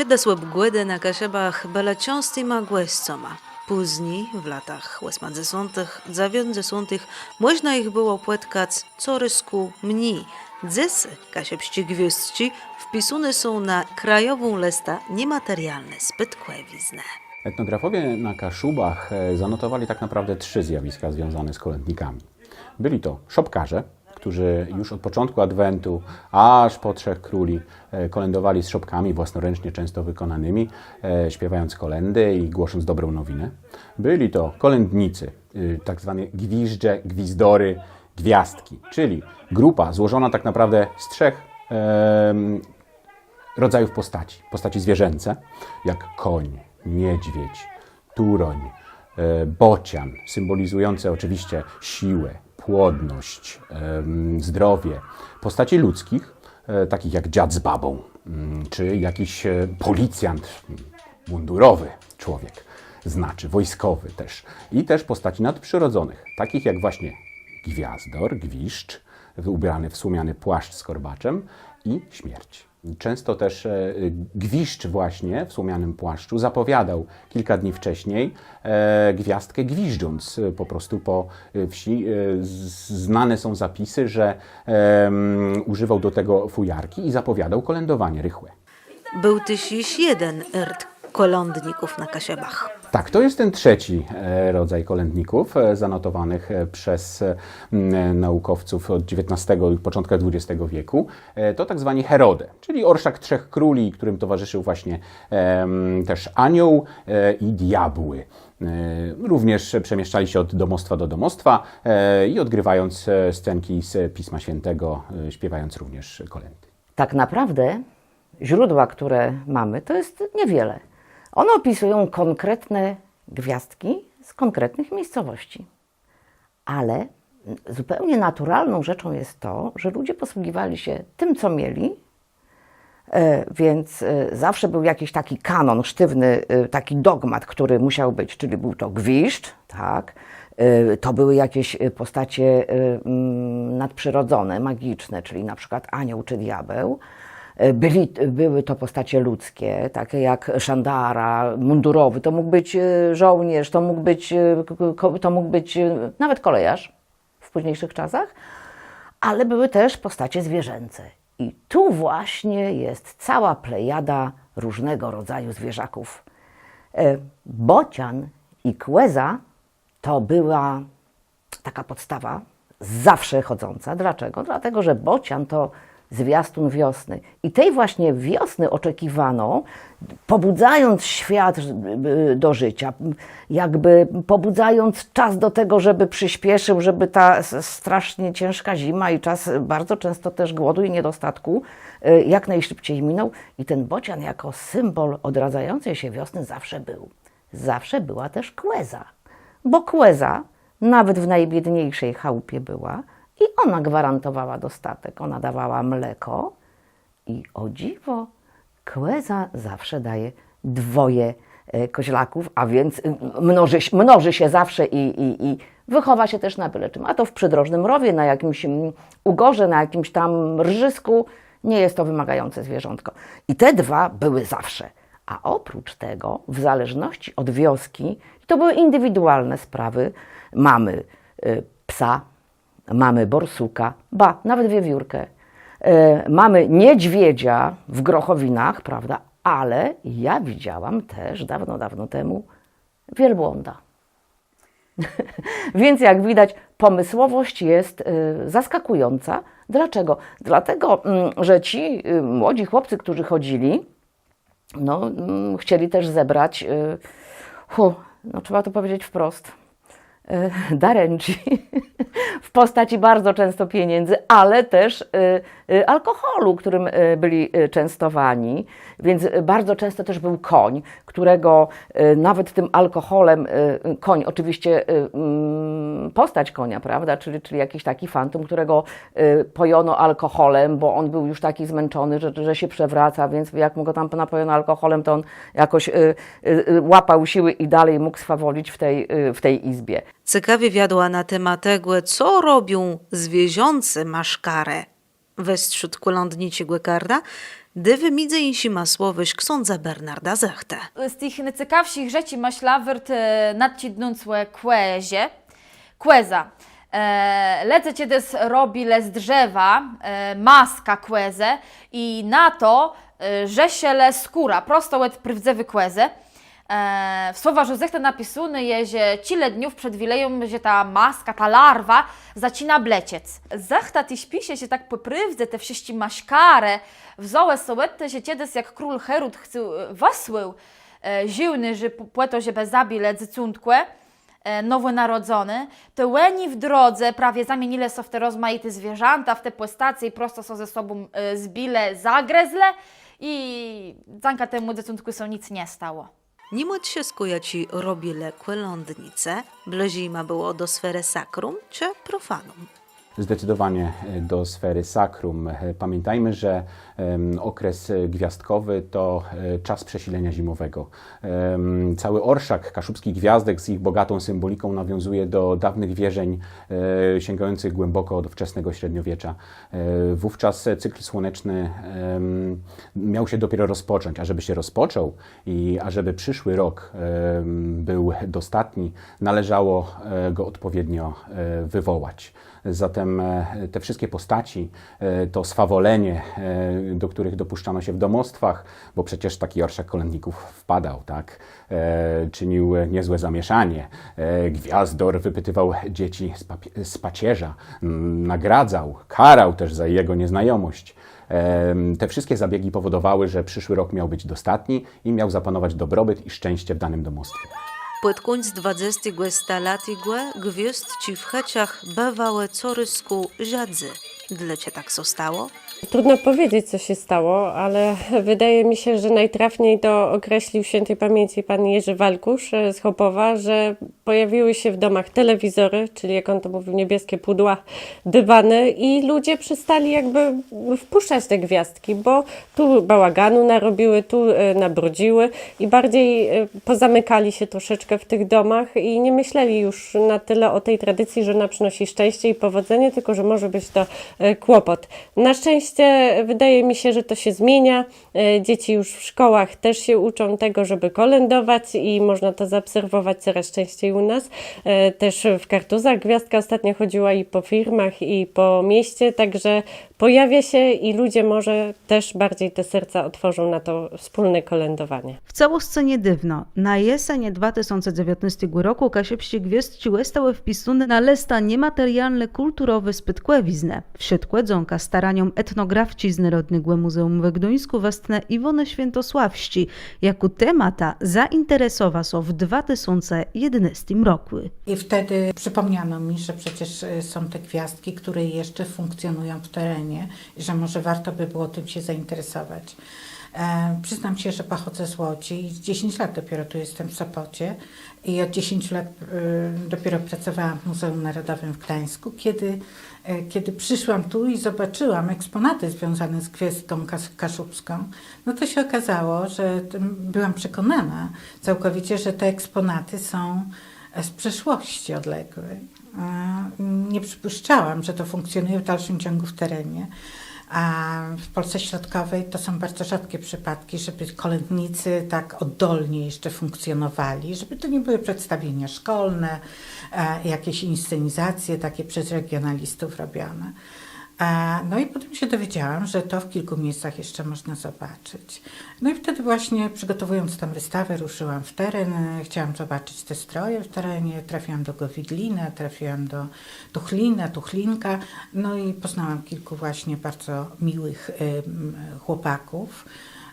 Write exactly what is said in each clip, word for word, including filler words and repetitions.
Dosłëb gòdë na Kaszëbach bëlë czãstima gòscama. Pózni, w latach òsmëdzesątëch, dzewiãcdzesątëch, mòżna jich bëło pòtkac corôzkù mni. Dzysô kaszëbsczé gwiôzdczi wpisóné są na krajową lëstã niematerialny spôdkòwiznë. Etnografowie na Kaszubach e, zanotowali tak naprawdę trzy zjawiska związane z kolędnikami. Byli to szopkarze, którzy już od początku Adwentu aż po Trzech Króli e, kolędowali z szopkami, własnoręcznie często wykonanymi, e, śpiewając kolędy i głosząc dobrą nowinę. Byli to kolędnicy, y, tak zwane gwiżdże, gwizdory, gwiazdki, czyli grupa złożona tak naprawdę z trzech em, rodzajów postaci. Postaci zwierzęce, jak koń, niedźwiedź, turoń, e, bocian, symbolizujące oczywiście siłę, płodność, em, zdrowie. Postaci ludzkich, e, takich jak dziad z babą, mm, czy jakiś e, policjant, mm, mundurowy człowiek, znaczy wojskowy też. I też postaci nadprzyrodzonych, takich jak właśnie gwiazdor, gwiżdż, ubrany w słomiany płaszcz z korbaczem i śmierć. Często też e, gwiżdż właśnie w słomianym płaszczu zapowiadał kilka dni wcześniej e, gwiazdkę, gwiżdżąc e, po prostu po e, wsi. E, z- znane są zapisy, że em, używał do tego fujarki i zapowiadał kolędowanie rychłe. Béł téż jesz jeden ôrt kòlãdników na Kaszëbach. Tak, to jest ten trzeci e, rodzaj kolędników e, zanotowanych e, przez e, m, naukowców od dziewiętnastego i w początkach dwudziestego wieku. E, to tak zwani Herode, czyli orszak trzech króli, którym towarzyszył właśnie em, też anioł e, i diabły. E, Również przemieszczali się od domostwa do domostwa e, i odgrywając e, scenki z Pisma Świętego, e, śpiewając również kolędy. Tak naprawdę źródła, które mamy, to jest niewiele. One opisują konkretne gwiazdki z konkretnych miejscowości. Ale zupełnie naturalną rzeczą jest to, że ludzie posługiwali się tym, co mieli, e, więc e, zawsze był jakiś taki kanon sztywny, e, taki dogmat, który musiał być, czyli był to gwiżdż, tak? E, to były jakieś e, postacie e, mm, nadprzyrodzone, magiczne, czyli na przykład anioł czy diabeł. E, Byli, były to postacie ludzkie, takie jak szandara, mundurowy, to mógł być e, żołnierz, to mógł być, e, ko- to mógł być e, nawet kolejarz w późniejszych czasach, ale były też postacie zwierzęce. I tu właśnie jest cała plejada różnego rodzaju zwierzaków. E, Bocian i kòza to była taka podstawa zawsze chodząca. Dlaczego? Dlatego, że bocian to zwiastun wiosny. I tej właśnie wiosny oczekiwano, pobudzając świat y, do życia, jakby pobudzając czas do tego, żeby przyspieszył, żeby ta s- strasznie ciężka zima i czas bardzo często też głodu i niedostatku y, jak najszybciej minął. I ten bocian jako symbol odradzającej się wiosny zawsze był. Zawsze była też kòza, bo kòza nawet w najbiedniejszej chałupie była i ona gwarantowała dostatek. Ona dawała mleko i, o dziwo, kòza zawsze daje dwoje e, koźlaków, a więc y, mnoży, mnoży się zawsze i, i, i wychowa się też na byle czym. A to w przydrożnym rowie, na jakimś mm, ugorze, na jakimś tam rżysku, nie jest to wymagające zwierzątko. I te dwa były zawsze. A oprócz tego, w zależności od wioski, i to były indywidualne sprawy, mamy y, psa, mamy borsuka, ba, nawet wiewiórkę, y, mamy niedźwiedzia w Grochowinach, prawda? Ale ja widziałam też dawno, dawno temu wielbłąda. Więc jak widać, pomysłowość jest y, zaskakująca. Dlaczego? Dlatego, mm, że ci y, młodzi chłopcy, którzy chodzili, no, mm, chcieli też zebrać, y, hu, no, trzeba to powiedzieć wprost, y, daręczi w postaci bardzo często pieniędzy, ale też y, y, alkoholu, którym y, byli y, częstowani. Więc y, bardzo często też był koń, którego y, nawet tym alkoholem, y, koń, oczywiście y, mm, postać konia, prawda, czyli, czyli jakiś taki fantom, którego y, pojono alkoholem, bo on był już taki zmęczony, że, że się przewraca, więc jak mu go tam napojono alkoholem, to on jakoś y, y, y, łapał siły i dalej mógł swawolić w tej, y, w tej izbie. Cekawi wiadła na temat tego, co robią zwierzące maszkarë. Westrzód kòlãdniczégò karna Dôwô midzë jinszima słowôrz ksãdza Bernarda Zëchtë. Z tëch nôcekawszich rzeczi, mëszlã, wôrt, e, nadczidnąc ò kòze. Kòza. E, lëdze czedës robilë z drzewa, e, maskã kòzë i na to, e, rzeszëlë skórã, prosto òd prôwdzëwi kòzë. E, w słowarzu Zëchtë napisóné je, że czile dniów przed Wilëją, że ta maska, ta larwa zaczina bleczec. Zëchta téż pisze, że tak pò prôwdze te wszëtczé maszkarë wzãłë sã òd te, że czedës jak król Herod chcôł, e, wësłôł, e, żôłnérzi pò, pò to, żebë zabilë dzecątkò, e, nowònarodzoné, to òni w drodze prawie zamienilë sã w te rozmajité zwierzãta, w te pòstacje i prosto sã ze sobą, e, zbilë, zagrëzlë i dzãka temù dzecątkù sã nic nie stało. Nimò trzôskù, jaczé robilë kòlãdnicë, blëżi jima bëło do sferë sacrum czë profanum? Zdecydowanie, e, do sfery sacrum. E, pamiętajmy, że, em, okres, e, gwiazdkowy to, e, czas przesilenia zimowego. Em, cały orszak kaszubskich gwiazdek z ich bogatą symboliką nawiązuje do dawnych wierzeń, e, sięgających głęboko do wczesnego średniowiecza. E, wówczas cykl słoneczny, em, miał się dopiero rozpocząć, a żeby się rozpoczął i a żeby przyszły rok, em, był dostatni, należało, e, go odpowiednio, e, wywołać. Zatem, e, te wszystkie postaci, e, to swawolenie, e, do których dopuszczano się w domostwach, bo przecież taki orszak kolędników wpadał, tak? E, czynił niezłe zamieszanie. E, gwiazdor wypytywał dzieci z papie-, z pacierza, mm, nagradzał, karał też za jego nieznajomość. Em, te wszystkie zabiegi powodowały, że przyszły rok miał być dostatni i miał zapanować dobrobyt i szczęście w danym domostwie. Pòd kùńc dwadzestégò stalatégò gwiôzdczi w chëczach bëwałë corôz rzadzy. Dlôcze tak sã stało? Trudno powiedzieć, co się stało, ale wydaje mi się, że najtrafniej to określił świętej pamięci pan Jerzy Walkusz, e, z Chopowa, że pojawiły się w domach telewizory, czyli, jak on to mówił, niebieskie pudła, dywany, i ludzie przestali jakby wpuszczać te gwiazdki, bo tu bałaganu narobiły, tu, e, nabrudziły i bardziej, e, pozamykali się troszeczkę w tych domach i nie myśleli już na tyle o tej tradycji, że ona przynosi szczęście i powodzenie, tylko że może być to, e, kłopot. Na szczęście wydaje mi się, że to się zmienia. E, dzieci już w szkołach też się uczą tego, żeby kolędować, i można to zaobserwować coraz częściej u nas. E, też w Kartuzach gwiazdka ostatnio chodziła i po firmach, i po mieście, także pojawia się i ludzie może też bardziej te serca otworzą na to wspólne kolędowanie. W całoscë niedôwno, na jesenë dwa tësące dzewiãtnôstégò rokù, kaszëbsczé gwiôzdczi òstałë wpisóné na lëstã niematerialny kùlturowi spôdkòwiznë. Wszëtkò dzãka staranióm etnografczi z Nôrodnégò Mùzeùm we Gduńskù, wastnë Iwónë Swiãtosławsczi, jakô témą ta zainteresowa sã w dwa tësące jednôstim rokù. I wtedy przypomniano mi, że przecież, y, są te gwiazdki, które jeszcze funkcjonują w terenie i że może warto by było tym się zainteresować. E, przyznam się, że pochodzę z Łodzi i dziesięć lat dopiero tu jestem w Sopocie i od dziesięciu lat, y, dopiero pracowałam w Muzeum Narodowym w Gdańsku, kiedy, e, kiedy przyszłam tu i zobaczyłam eksponaty związane z gwiazdką kas-, kaszubską, no to się okazało, że tym, byłam przekonana całkowicie, że te eksponaty są, e, z przeszłości odległej. E, nie przypuszczałam, że to funkcjonuje w dalszym ciągu w terenie. A w Polsce Środkowej to są bardzo rzadkie przypadki, żeby kolędnicy tak oddolnie jeszcze funkcjonowali, żeby to nie były przedstawienia szkolne, e, jakieś inscenizacje takie przez regionalistów robione. E, no i potem się dowiedziałam, że to w kilku miejscach jeszcze można zobaczyć. No i wtedy właśnie, przygotowując tę wystawę, ruszyłam w teren. E, chciałam zobaczyć te stroje w terenie. Trafiłam do Gowidlina, trafiłam do Tuchlina, Tuchlinka. No i poznałam kilku właśnie bardzo miłych, em, chłopaków,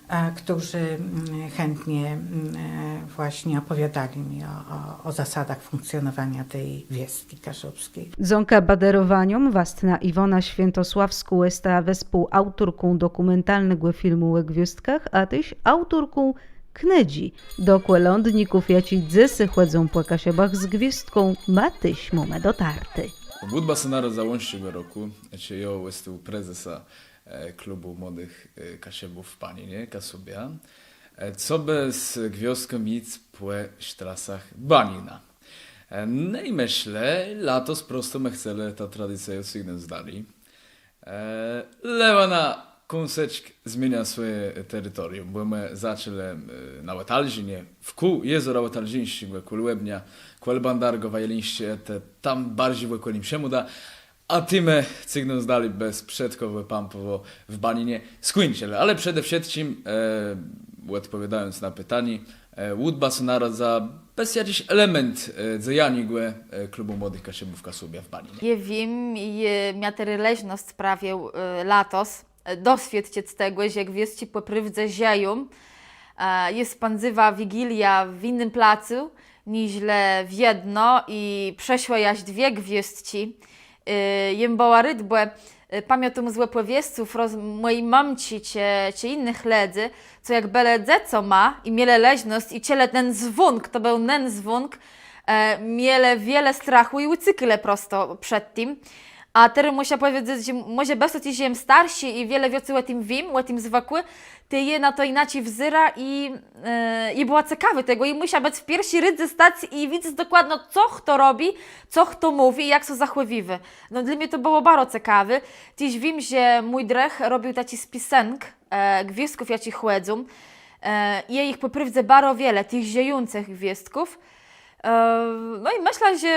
e, którzy, mm, chętnie, mm, e, właśnie opowiadali mi o, o, o zasadach funkcjonowania tej gwiazdki kaszubskiej. Dzãka badérowanióm wastnô Iwóna Swiãtosławskô òsta wespółaùtorką dokùmentalnégò filmù ò gwiôzdkach, a téż aùtorką knëdżi. Do kòlãdników, jaczi dzysô chòdzą pò Kaszëbach z gwiôzdką, ma téż mómë dotarté. Ùdba sã narodza łońsczégò rokù, czej jô òstôł prezesã, e, Klubu Młodëch, e, Kaszëbów w Paninie, Kaszëbia. E, cobë z gwiôzdką jic pò sztrasach Banina. E, no i mëszlã, latos prosto më chcelë tã tradicjã òdcygnąc dali. E, le òna Kąseczk zmienia swòje teritorium, bò më zaczãlë na Òtalżinie, wkół jezora Òtalżińsczégò, kòl Łebna, kòl Bãdargowa, Jeleńsczi Hëtë, tam barżi w òkòlim Szemùda. A tej më cygnąc dali bez Przedkòwò, Pãpòwò, w Baninie skùńczëlë. Ale przede wszëtczim, òdpòwiôdając na pitanié, ùdba sã naradza bez jaczis element dzejaniégò Klubù Młodëch Kaszëbów Kaszëbia w Baninie. Jô wiém, jô mia terô leżnosc prawie latos doswiôdczëc tegò, że gwiôzdczi pò prôwdze żëją. Jô spãdzywała Wigiliã w jinym placu niżle w jedno i przeszłë jaż dwie gwiôzdczi. Jem bëła rôd, bò pamiãtóm z òpòwiesców mòji mamczi czë jinëch lëdzy, co jak bëlë dzecoma i mielë leżnosc i czëlë nen zwónk, to béł nen zwónk, mielë wiele strachù i ùcékelë prosto przed tim. A terô mùszã pòwiedzec, że mòże bez to téż, że jem starszô i wiele wiãcy ò tim wiém, ò tim zwëkù, tej jô na to jinaczi wzéra i jô bëła cekawô tegò i mùsza bëc w pierszi rédze stac i widzec dokładno, co chto robi, co chto mówi i jak sã zachòwiwô. No dlô mie to bëło baro cekawé. Téż wiém, że mój drëch robił taczi spisënk gwiôzdków, jaczé chòdzą. I je jich pò prôwdze baro wiele, tëch żëjącëch gwiôzdków. No i mëszlã, że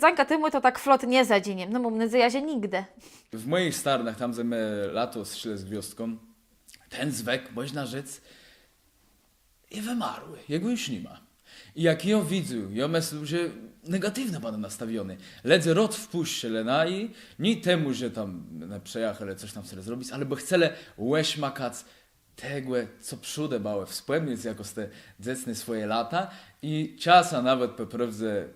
dzãka temù to tak flot nie zadżinie. No móm nôdzejã, że nigdë. W mòjich starnach, tam dze më latos szlë z gwiôzdką, ten zwëk, mòżna rzec, je wëmarłi, jegò ju ni ma. I jak jô widzã, jô mëszlã, że negatiwno bãdã nastawioné. Lëdze rôd wpùscëlë naju, nié temù, że tam przëjachelë cos tam chcelë zrobic, ale bò chcelë òszmakac tegò, co przódë bëło, wspòmnąc jakòs te dzecné swòje lata i czasã nawet pò prôwdze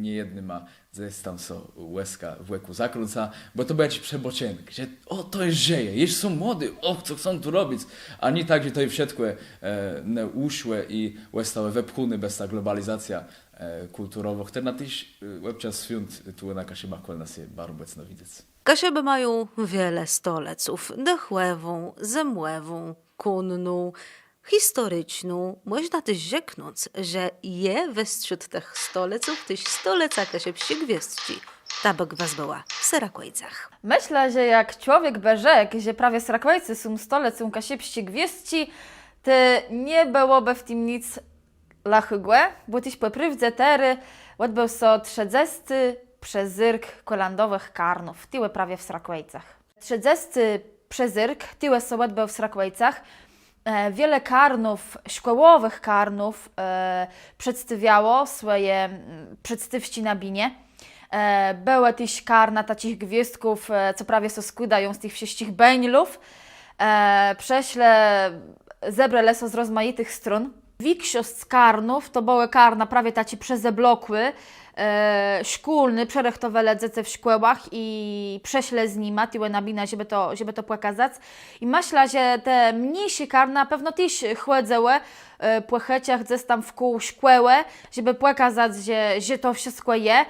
niejednyma dzes tam sã łezka w òkù zakrãca, bò to béł jaczis przëbôczënk, że ò, to jesz żëje, jesz są młodi, ò, co chcą tu robic, a nié tak, że to je wszëtkò ùszłé i òstałë wëpchóné bez tã globalizacjã kùlturową, chtërna téż òbczas swiąt tu na Kaszëbach kòl nas je baro mòcno widzec. Kaszëbi mają wiele stolëców: dëchòwą, zëmòwą, kònną, historiczną. Mòżna téż rzeknąc, że je westrzód tëch stolëców téż stolëca kaszëbsczi gwiôzdczi. Ta bë gwës bëła w Serakòjcach. Mëszlã, że jak człowiek bë rzekł, że prawie Serakòjce są stolëcą kaszëbsczi gwiôzdczi, to nie bëłobë w tim nic lëchégò, bò téż pò prôwdze terô òdbéł sã trzëdzesti przezérk kòlãdowëch karnów, tuwò prawie w Serakòjcach. Trzëdzesti przezérk tuwò sã òdbéł w Serakòjcach. Wiele karnów, szkòłowëch karnów przedstôwiało swòje przedstôwczi na binie. Bëłë téż karna taczich gwiôzdków, co prawie sã skłôdają z tëch wszëtczich bãdlów. Przëszlë, zebrelë sã z rozmajitëch strón. Wikszosc karnów to bëłë karna prawie taczé przezeblokłé, szkólné, przërëchtowelë dzecë w szkòłach i przëszlë z nima tuwò na binã, żebë to, żebë to pòkazac. I mëszlã, że te mniészé karna pewno téż chòdzëłë pò chëczach dzes tam wkół szkòłë, żebë pòkazac, że, że to wszëtkò je.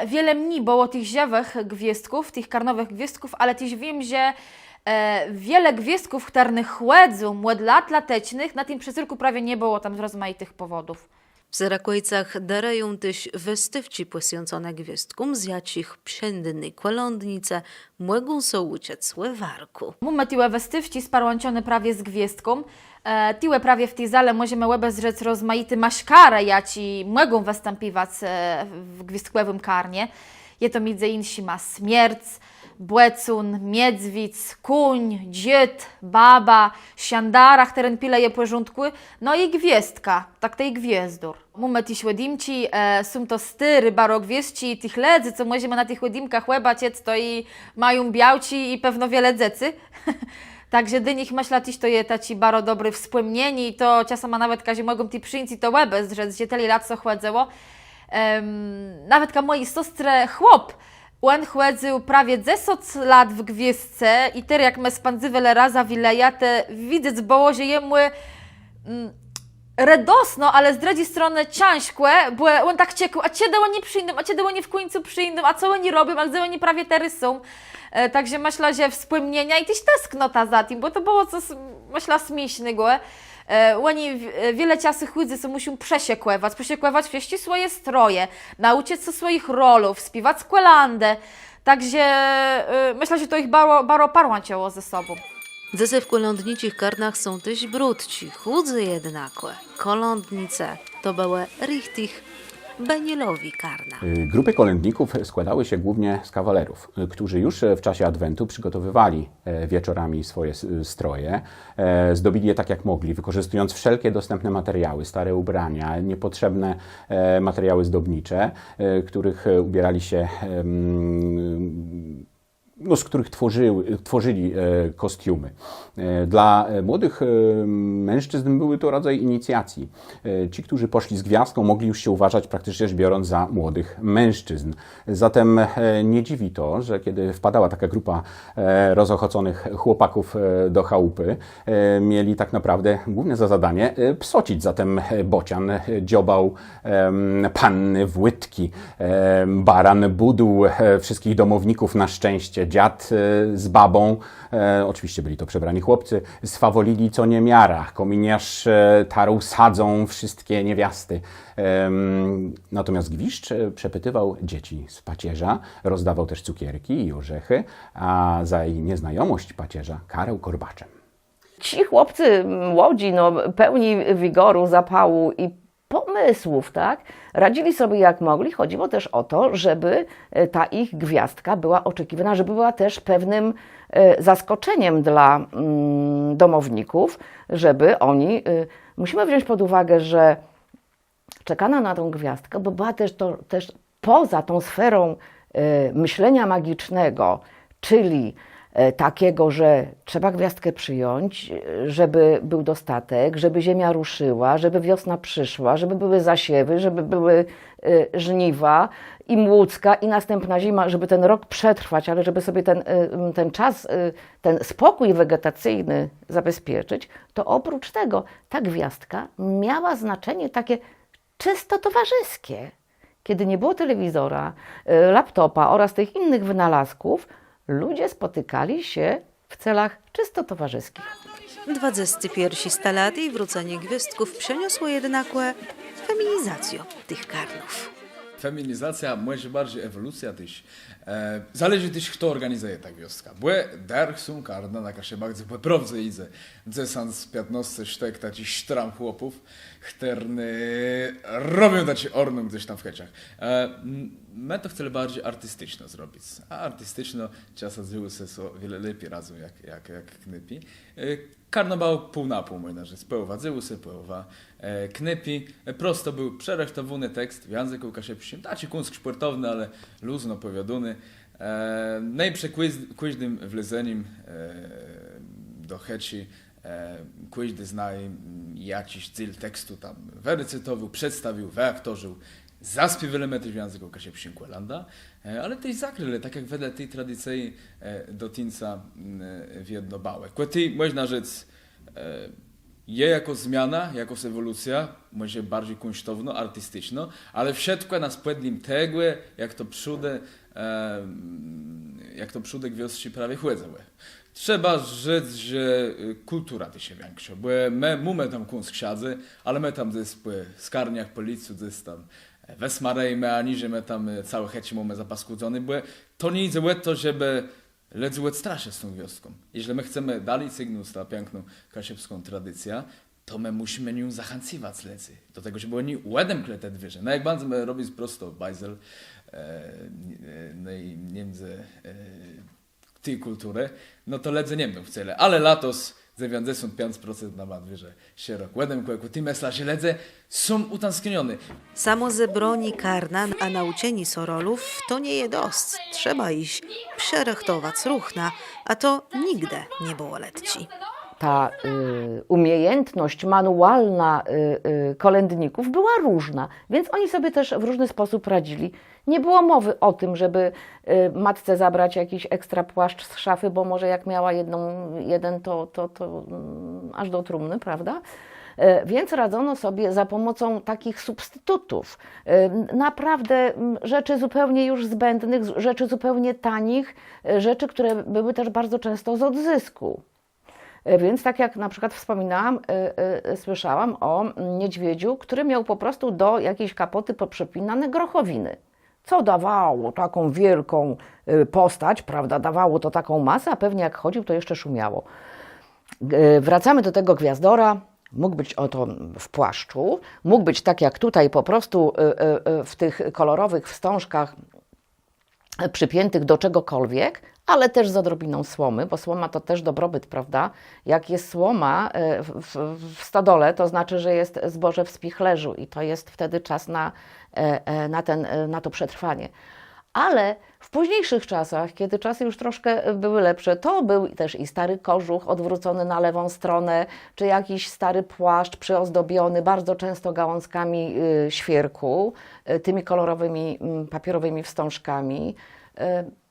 Wiele mni bëło tëch żëwëch gwiôzdków, tëch karnowëch gwiôzdków, ale téż wiém, że wiele gwiôzdków, chtërne chòdzą òd lat latecznëch, na tim przezérkù prawie nie bëło tam z rozmajitëch pòwòdów. W Serakòjcach darëją téż wëstôwczi pòswiãconé gwiôzdkóm, z jaczich przédné kòlãdnice mògą sã ùczëc ò warkù. Mómë tuwò wëstôwczi sparłãczoné prawie z gwiôzdką. Tuwò prawie w ti zalë mòżemë òbezdrzec rozmajité maszkarë, jaczé mògą wëstãpiwac w gwiôzdkòwim karnie. Je to midzë jinszima smierc, bòcón, miedzwiédz, kóń, dżid, baba, szandara, chtëren pilëje pòrządkù, no i gwiôzdka, tak tej gwiôzdór. Mómë téż òdjimczi, są to stôré baro gwiôzdczi i tëch lëdzy, co mòżemë na tëch òdjimkach òbaczëc, to i mają białczi i pewno wiele dzecy. Tak że dlô nich, mëszlã, téż to je taczé baro dobré wspòmnienié i to czasama nawetka, że mògą tu przińc i to òbezdrzec, że tëli lat sã chòdzëło. Nawetka mòji sostrë chłop, òn chòdzył prawie dzesãc lat w gwiôzdce i terô, jak më spãdzywelë razã Wilëjã, to widzec bëło, że jemù redosno, ale z drëdżi stronë cãżkò, bò òn tak czekôł, a czedë òni przińdą, a czedë òni w kùńcu przińdą, a co òni robią, a dze òni prawie terô są. Tak że mëszlã, że wspòmnienia i téż tesknota za tim, bò to bëło cos, mëszlã, smiésznégò. Òni wiele czasu chòdzą, co mùszą przëszëkòwac, przëszëkòwac wszëtczé swòje stroje, naùczëc sã swòjich rolów, spiéwac kòlãdë. Także, e, myślę, że to ich baro, baro parłãczëło ze sobą. Dzysô w kòlãdniczich karnach są téż brutczi, chùdzy jednakò. Kòlãdnice to bëłë richtich benielowé karna. Y, grupy kolędników składały się głównie z kawalerów, y, którzy już w czasie Adwentu przygotowywali, e, wieczorami swoje s-, stroje, e, zdobili je tak, jak mogli, wykorzystując wszelkie dostępne materiały, stare ubrania, niepotrzebne, e, materiały zdobnicze, e, których, e, ubierali się, em, no, z których tworzyły, tworzyli, e, kostiumy. E, dla, e, młodych, e, mężczyzn były to rodzaje inicjacji. E, ci, którzy poszli z gwiazdką, mogli już się uważać, praktycznie rzecz biorąc, za młodych mężczyzn. Zatem, e, nie dziwi to, że kiedy wpadała taka grupa, e, rozochoconych chłopaków, e, do chałupy, e, mieli tak naprawdę głównie za zadanie, e, psocić. Zatem, e, bocian, e, dziobał, em, panny w łydki, em, baran bódł, e, wszystkich domowników. Na szczęście dziad, e, z babą, e, oczywiście byli to przebrani chłopcy, swawolili co niemiara. Kominiarz, e, tarł sadzą wszystkie niewiasty. Em, natomiast gwiżdż, e, przepytywał dzieci z pacierza, rozdawał też cukierki i orzechy, a za jej nieznajomość pacierza karał korbaczem. Ci chłopcy młodzi, no, pełni wigoru, zapału i pomysłów, tak? Radzili sobie jak mogli. Chodziło też o to, żeby, e, ta ich gwiazdka była oczekiwana, żeby była też pewnym, e, zaskoczeniem dla, mm, domowników, żeby oni, e, musimy wziąć pod uwagę, że czekano na tą gwiazdkę, bo była też to, też poza tą sferą, e, myślenia magicznego, czyli, e, takiego, że trzeba gwiazdkę przyjąć, e, żeby był dostatek, żeby ziemia ruszyła, żeby wiosna przyszła, żeby były zasiewy, żeby były, e, żniwa i młócka, i następna zima, żeby ten rok przetrwać, ale żeby sobie ten, e, ten czas, e, ten spokój wegetacyjny zabezpieczyć, to oprócz tego ta gwiazdka miała znaczenie takie czysto towarzyskie. Kiedy nie było telewizora, e, laptopa oraz tych innych wynalazków, ludzie spotykali się w celach czysto towarzyskich. Dwadzesté pierszé stalaté i wrócenié gwiôzdków przëniosło jednakò feminizacjã tëch karnów. Feminizacjô, mòże barżi ewòlucjô téż. E, zależi téż, chto òrganizëje tã gwiôzdkã. Bò dërch są karna na Kaszëbach, dze pò prôwdze jidze dzesãc, piãtnôsce sztëk taczich sztram chłopów, chtërny robią taczi ornunk gdzes tam w chëczach. E, m-, më to chcelë barżi artisticzno zrobic. A artisticzno czasã dzéwùsë so wiele lepi radzą jak, jak, jak knôpi. E, karno bëło pół na pół, mòżna rzec. Pòłowa dzéwùsë, pòłowa, e, knôpi. E, prosto béł przërëchtowóny tekst w jãzëkù kaszëbsczim. Taczi kąsk szpòrtowny, ale luzno pòwiôdóny. E, no i przë kòżd-, kòżdim wlezenim, e, do chëczi, e, kòżdi z naju, mm, jaczis dzél tekstu tam wërecytowôł, przedstawił, wëaktorził, zaspiéwelë më téż w jãzëkù kaszëbsczim kòlãdã, e, ale téż zagrelë, tak jak wedle ti tradicje, e, do tuńca, mm, e, wiedno bëło. Kò tej, mòżna rzec, e, je jakô zmiana, jakôs ewòlucjô, mòże barżi kùńsztowno, artisticzno, ale wszëtkò na spòdlim tegò, jak to przódë, e, jak to przódë gwiôzdczi prawie chòdzëłë. Trzeba rzec, że, e, kùltura téż je wikszô, bò më mómë tam kąsk szadzy, ale më tam dzes pò skarniach, pò licu dzes tam, e, wësmarëjemë, a nié że më tam, e, całé chëczi mómë zapaskùdzoné, bò to nie jidze ò to, żebë lëdzy òdstraszëc z tą gwiôzdką. Jeżlë më chcemë dali cygnąc tã piãkną kaszëbską tradicjã, to më mùszimë nią zachãcëwac lëdzy do tegò, żebë òni òdemklë te dwiérze. No jak bãdzemë robic prosto bajzel, e, e, no i nie mdze, e, ti kùlturë, no to lëdze nie mdą chcelë. Ale latos dzewiãcdzesąt piãc procent nama dwiérze szerok òdemkło, kò tej mëszlã, że lëdze są ùtãskniony. Samò zebranié karna a naùczenié sã rolów to nie je dosc. Trzeba jesz przërëchtowac ruchna, a to nigdë nie bëło letczé. Ta, y, umiejętność manualna, y, y, kolędników była różna, więc oni sobie też w różny sposób radzili. Nie było mowy o tym, żeby, y, matce zabrać jakiś ekstra płaszcz z szafy, bo może jak miała jedną, jeden, to, to, to, mm, aż do trumny, prawda? E, więc radzono sobie za pomocą takich substytutów. E, n-, naprawdę, mm, rzeczy zupełnie już zbędnych, z-, rzeczy zupełnie tanich, e, rzeczy, które były też bardzo często z odzysku. E, więc tak jak na przykład wspominałam, e, e, słyszałam o, mm, niedźwiedziu, który miał po prostu do jakiejś kapoty poprzepinane grochowiny. co dawało taką wielką, y, postać, prawda, dawało to taką masę, a pewnie jak chodził, to jeszcze szumiało. Y, wracamy do tego gwiazdora. Mógł być oto w płaszczu, mógł być tak jak tutaj po prostu, y, y, y, w tych kolorowych wstążkach, y, przypiętych do czegokolwiek, ale też z odrobiną słomy, bo słoma to też dobrobyt, prawda? Jak jest słoma, y, w, w, w stodole, to znaczy, że jest zboże w spichlerzu i to jest wtedy czas na, e, e, na ten, e, na to przetrwanie. Ale w późniejszych czasach, kiedy czasy już troszkę były lepsze, to był też i stary kożuch odwrócony na lewą stronę, czy jakiś stary płaszcz przyozdobiony bardzo często gałązkami, y, świerku, y, tymi kolorowymi, mm, papierowymi wstążkami. Y,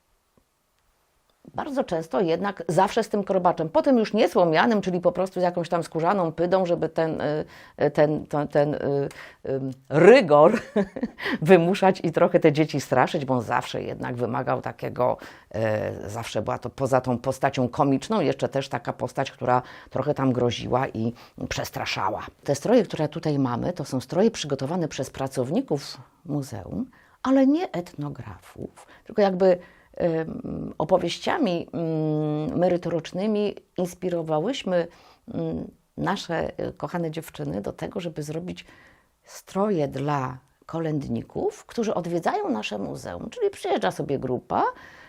bardzo często jednak zawsze z tym krobaczem. Potem już nie słomianym, czyli po prostu z jakąś tam skórzaną pydą, żeby ten, y, y, ten, ten, ten, y, ym, rygor wymuszać i trochę te dzieci straszyć, bo on zawsze jednak wymagał takiego, e, zawsze była to poza tą postacią komiczną, jeszcze też taka postać, która trochę tam groziła i przestraszała. Te stroje, które tutaj mamy, to są stroje przygotowane przez pracowników muzeum, ale nie etnografów, tylko jakby, em, opowieściami, mm, merytorycznymi inspirowałyśmy, mm, nasze, e, kochane dziewczyny do tego, żeby zrobić stroje dla kolędników, którzy odwiedzają nasze muzeum. Czyli przyjeżdża sobie grupa,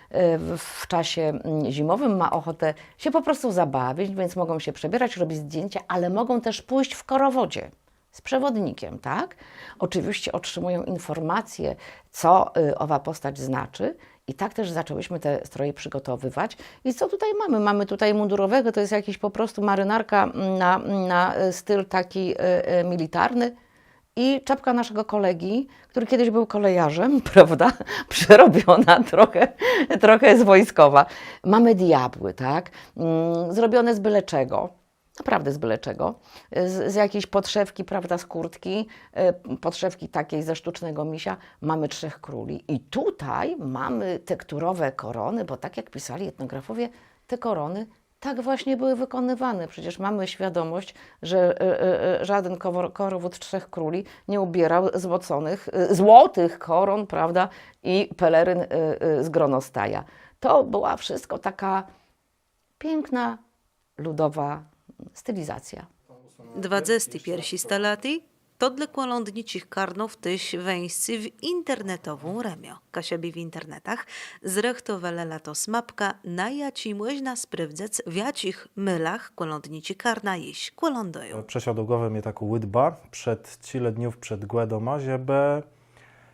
e, w, w czasie, mm, zimowym, ma ochotę się po prostu zabawić, więc mogą się przebierać, robić zdjęcia, ale mogą też pójść w korowodzie z przewodnikiem, tak? Oczywiście otrzymują informacje, co, y, owa postać znaczy. I tak też zaczęłyśmy te stroje przygotowywać. I co tutaj mamy? Mamy tutaj mundurowego, to jest jakiś po prostu marynarka na, na, y, styl taki, y, y, militarny. I czapka naszego kolegi, który kiedyś był kolejarzem, prawda? Przerobiona trochę, trochę z wojskowa. Mamy diabły, tak? Mm, zrobione z byle czego. Naprawdę z byle czego. Z, z jakiejś podszewki, prawda, z kurtki, e, podszewki takiej ze sztucznego misia. Mamy trzech króli. I tutaj mamy tekturowe korony, bo tak jak pisali etnografowie, te korony tak właśnie były wykonywane. Przecież mamy świadomość, że, e, e, e, żaden kowor-, korowód trzech króli nie ubierał złoconych, e, złotych koron, prawda, i peleryn, e, e, z gronostaja. To była wszystko taka piękna, ludowa stylizacja. Dwadzesté pierszé stalécé to dlô kòlãdniczich karnów téż wéńscé w internetową remiã. Kaszëbi w internetach zrëchtowelë latos mapkã, na jaczi mòżna sprôwdzëc, w jaczich môlach kòlãdniczé karna jesz kòlãdëją. Przëszła do głowë mie takô ùdba przed czile dniów przed Gòdama, żebë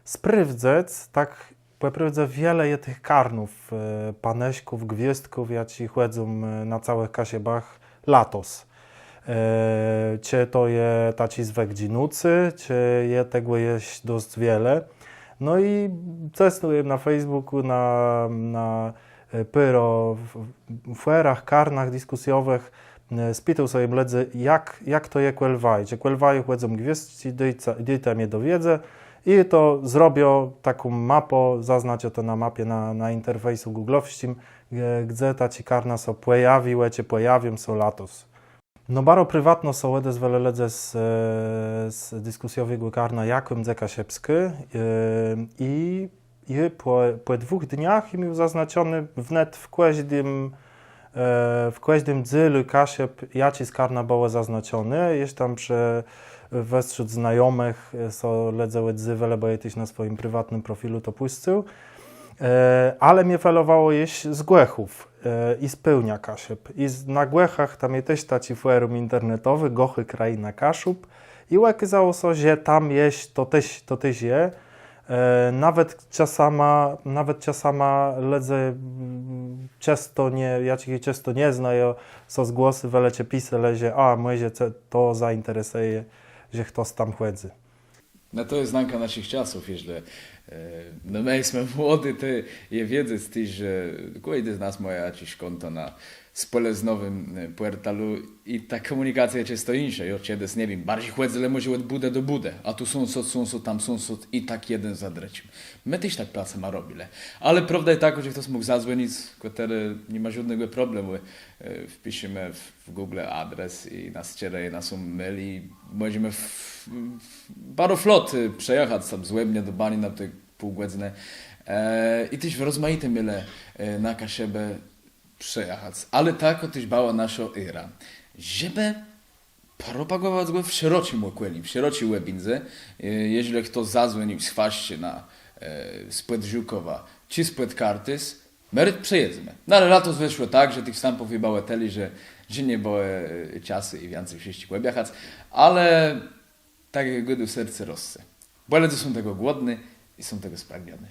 sprôwdzëc, tak pò prôwdze wiele je tëch karnów, e, panëszków, gwiôzdków, jaczi chòdzą, e, na całëch Kaszëbach latos. E, czë to je taczi zwëk dżinący, czë je tegò jesz dosc wiele. No i cësnął jem na Facebookù, na, na, e, pôrã f-, fòrach, karnach diskùsjowëch, e, spitôł sã jem lëdzy, jak, jak to je kòl waju. Czë kòl waju chòdzą gwiôzdczi, dôjta, dôjta mie do wiédzë. I to zrobiã taką mapã, zaznaczã to na mapie na, na interfejsu googlowsczim, e, gdze taczé karna sã pòjawiłë, czë pòjawią sã latos. No, baro priwatno sã òdezwelë lëdze z, e, z diskùsjowégò karna „Jak mdze kaszëbskô”, e, i I pò, pò dwùch dniach jem miôł zaznaczoné wnet w kòżdim, e, w kòżdim dzélu Kaszëb jaczés karno bëło zaznaczoné. Jesz tam prze, westrzód znajomëch, e, sã lëdze òdzéwelë, bò jô téż na swòjim priwatnym profilu to pùscył. E, ale mie felowało jesz z Gòchów, e, i z pôłnia Kaszëb. I z, na Gòchach tam je téż taczi fòrum internetowi, Gòchë, kraina Kaszub. I òkôzało sã, że tam jesz, to téż, to téż je. E, nawet czasama, nawet czasama lëdze, mm, czãsto nie, jaczich czãsto nie znajã, sã zgłosywelë czë piselë, że a, mòże ce to zainteresëje, że chtos tam chòdzy. No to je znanka naszich czasów, jeżlë, e, no më jesmë młodi, to je wiedzec téż, że kòżdi z nas mô jaczés kònto na spòlëznowim, e, pòrtalu i ta kòmùnikacjô je czãsto jinszô. Jo, czedës, nie wiém, barżi chòdzëlë mòże òd bùdë do bùdë, a tu sąsôd, sąsôd, tam sąsôd i tak jeden za drëdżim. Më téż tak czasama robilë. Ale prôwda je takô, że chtos mógł zazwònic, kò terô ni ma żódnégò problemù. E, wpiszemë w, w Google adres i nas czerëje na sóm mail i mòżemë w, w, baro flot, e, przejachac tam z Łebna do Banina, tej pół gòdzënë. E, i téż rozmajité mielë, e, na Kaszëbë przëjachac. Ale takô téż bëła naszô idea, żebë propagòwac gò w szeroczim òkòlim, w szeroczi òbéńdze. E, jeżlë chto zazwònił z Chwaszczëna, e, spòd Żukòwa czë spòd Kartuz, më przëjedzemë. No ale latos wëszło tak, że tëch wstãpów je bëło tëli, że, że nie bëło, e, czasu i wiãcy wszëtczich òbjachac, ale tak jak gôdô, serce rosce. Bò lëdze są tegò głodny i są tegò spragniony.